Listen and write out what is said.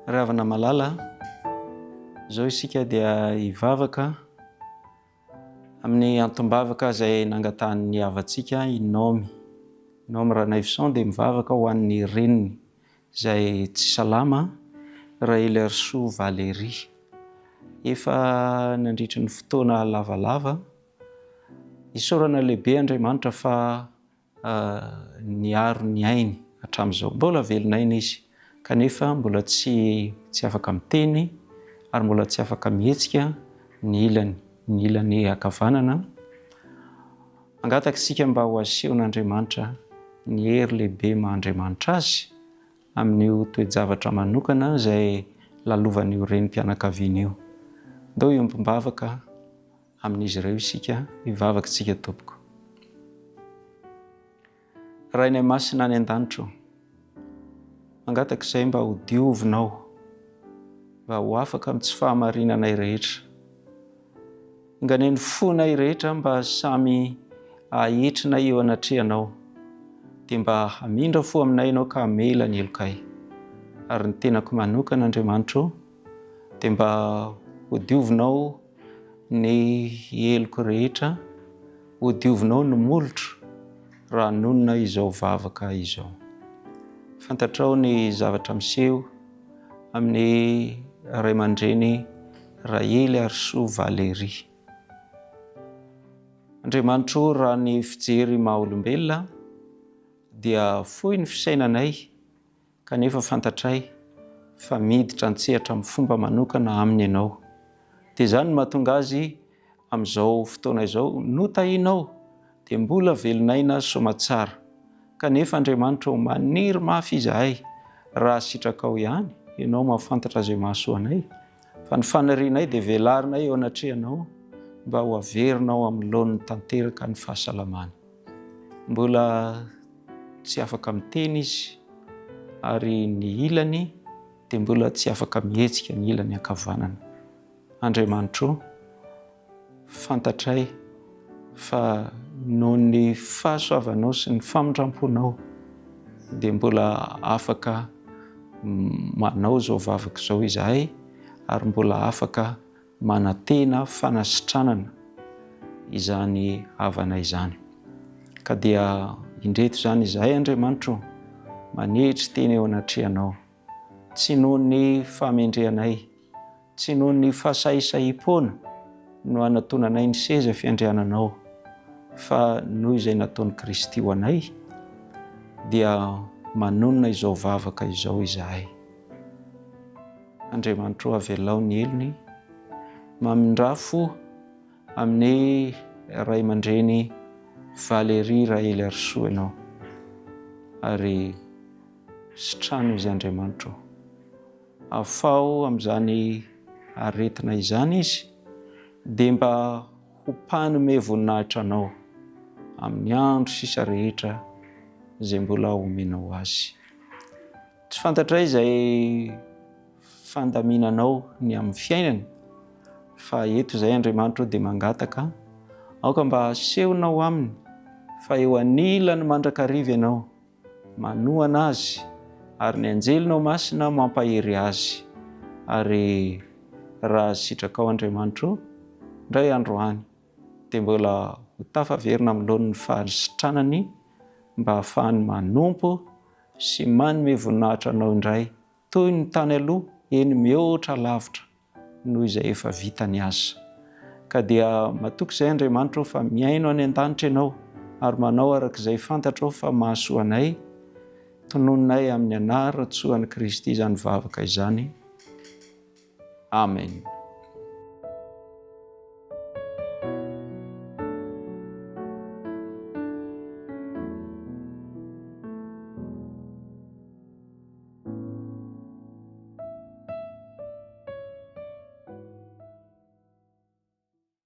Ry havana malala, izao isika dia hivavaka amin'ny antom-bavaka izay nangatahan'ny havantsika i Naomy. Naomy Ranaivoson dia mivavaka ho an'ny reniny izay tsy salama, Raheliarisoa Valérie. Efa nandritry ny fotoana lavalava, isaorana lehibe Andriamanitra fa niaro ny ainy hatramin'izao. Mbola velon'aina izy kanefa mbola tsy tsy afaka miteny ary mbola tsy afaka mihetsika ny ilany, ny ilany ankavanana. Mangataka isika mba ho asehon'Andriamanitra ny hery lehibe maha Andriamanitra azy amin'io toe-javatra manokana izay lalovan'io renim-pianakaviana io. Ndao hiombom-bavaka. Amin'izy ireo isika, hivavaka isika tompoko. Rainay masina any an-danitra ô, mangataka izay mba ho diovinao, mba ho afaka amin'ny tsy fahamarinanay rehetra. Enga ny fonay rehetra mba samy ahetrinay eo anatrehanao, dia mba hamindra fo aminay ianao ka hamela ny helokay. Ary ny tenako manokana Andriamanitra ô, dia mba ho diovinao Ny heloko rehetra ho diovinao ny molotro raha hanonona izao vavaka izao. Fantatrao ny zavatra miseho amin'ny ray aman-dreny Rahely ary Soa Valérie. Andriamanitro raha ny fijery maha olombelona dia fohy ny fisainanay Kanefa fantatray fa miditra an-tsehatra amin'ny fomba manokana aminy ianao. Dia izany no mahatonga azy amin'izao fotoana izao notahianao dia mbola velon'aina soamatsara. Kanefa Andriamanitra ô maniry mafy izahay raha sitrakao ihany ianao mahafantatra izay mahasoa anay fa ny fanirianay dia velarinay eo anatrehanao mba ho averinao amin'ny laoniny tanteraka ny fahasalamany. Mbola tsy afaka miteny izy ary ny ilany dia mbola tsy afaka mihetsika ny ilany ankavanana. Andriamanitro, fantatray fa noho ny fahasoavanao sy ny famindram-ponao dia mbola afaka manao izao vavaka izao izahay ary mbola afaka manantena fanasitranana izany havana izany. Ka dia indreto izany izahay Andriamanitro ô, manetry tena eo anatrehanao, tsy noho ny fahamendrehanay, tsy noho ny fahasahisahiam-poana no anatonanay ny seza fiandriananao, fa noho izay nataon'i Kristy ho anay, dia manonona izao vavaka izao izahay. Andriamanitro avelao ny helony, mamindrà fo amin'ny ray aman-dreny Valérie Raheliarisoa ianao ary sitrano izy Andriamanitro. Afaho amin'izany aretina izany izy dia mba ho mpanome voninahitra anao amin'ny andro sisa rehetra izay mbola omenao azy. Tsy fantatray izay fandaminanao ny amin'ny fiainany, fa eto izay Andriamanitra dia mangataka, aoka mba asehonao aminy fa eo anilany mandrakariva ianao, manohana azy, ary ny anjelinao masina mampahery azy. Ary raha sitrakao Andriamanitro, indray andro any, dia mbola ho tafaverina amin'ny laoniny fahasitranany mba hahafahany manompo sy manome voninahitra anao indray toy ny tany aloha, eny mihoatra lavitra noho izay efa vitany aza. Ka dia matoky izay Andriamanitra o fa mihaino any an-danitra ianao ary manao araka izay fantatrao fa mahasoa anay, tononinay amin'ny anaran-tsoan'i Kristy izany vavaka izany. Amen.